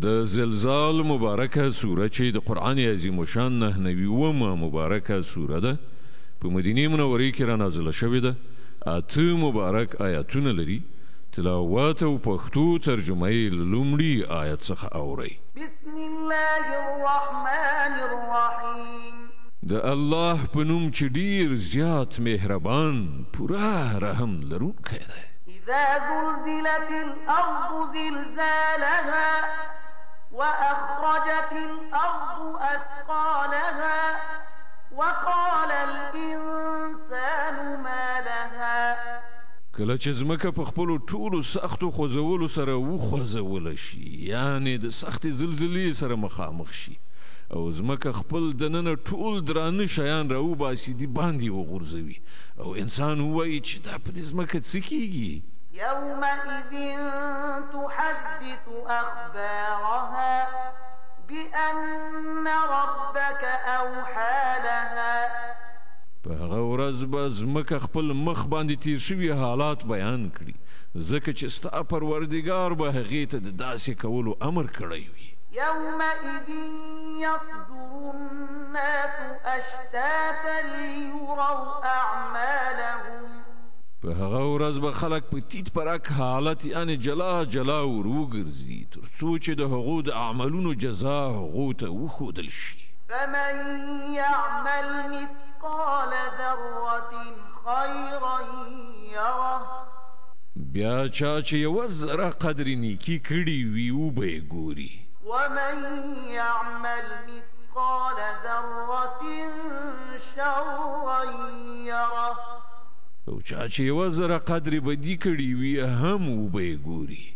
د زلزال مبارکه سوره چې د قرآن عظیم الشان 99مه مبارکه سوره ده، په مدینه منورې کې را نازله شوې ده. 8 مبارک آیاتونه لري. تلاوت او پښتو ترجمه یې له لومړي آیت څخه اورئ. بسم الله الرحمن الرحیم. د الله په نوم چې ډیر زیات مهربان، پوره رحم لرونکی دی. اذا زلزلت الارض زلزالها واخرجت الارض اثقالها وقال الانسان ما لها. کله چې ځمکه په خپلو ټولو سختو خوځولو سره وخوځوله شي، یعنې د سختې زلزلې سره مخامخ شي، او ځمکه خپل دننه ټول درانه شیان راوباسي، دي باندې وغورځوي، او انسان ووایي چې دا په دې ځمکه څه کیږي. يومئذ تحدث أخبارها بأن ربك أوحى لها. په هغه ورځ به ځمکه خپل مخ باندې تیر شوي حالات بیان کړي، ځکه چې ستا پروردګار به هغې ته د داسې کولو امر کړی وي. يومئذ يصدر الناس أشتاتا ليروا أعمالهم. په هغه ورځ به خلک په تیت پرک حالت، یعنې جلا جلا ور وګرځي، تر څو چې د هغو د عملونو جزا هغو ته وښودل شي. فمن يعمل مثقال ذرة خيرا يره. بیا چا چې یوه ذره قدر نیکي کړې وي وبه یې ګوري. ومن يعمل مثقال ذرة شرا يره. او چا چې یوه ذره قدر بدي کړې وي هم وبه یې ګوري.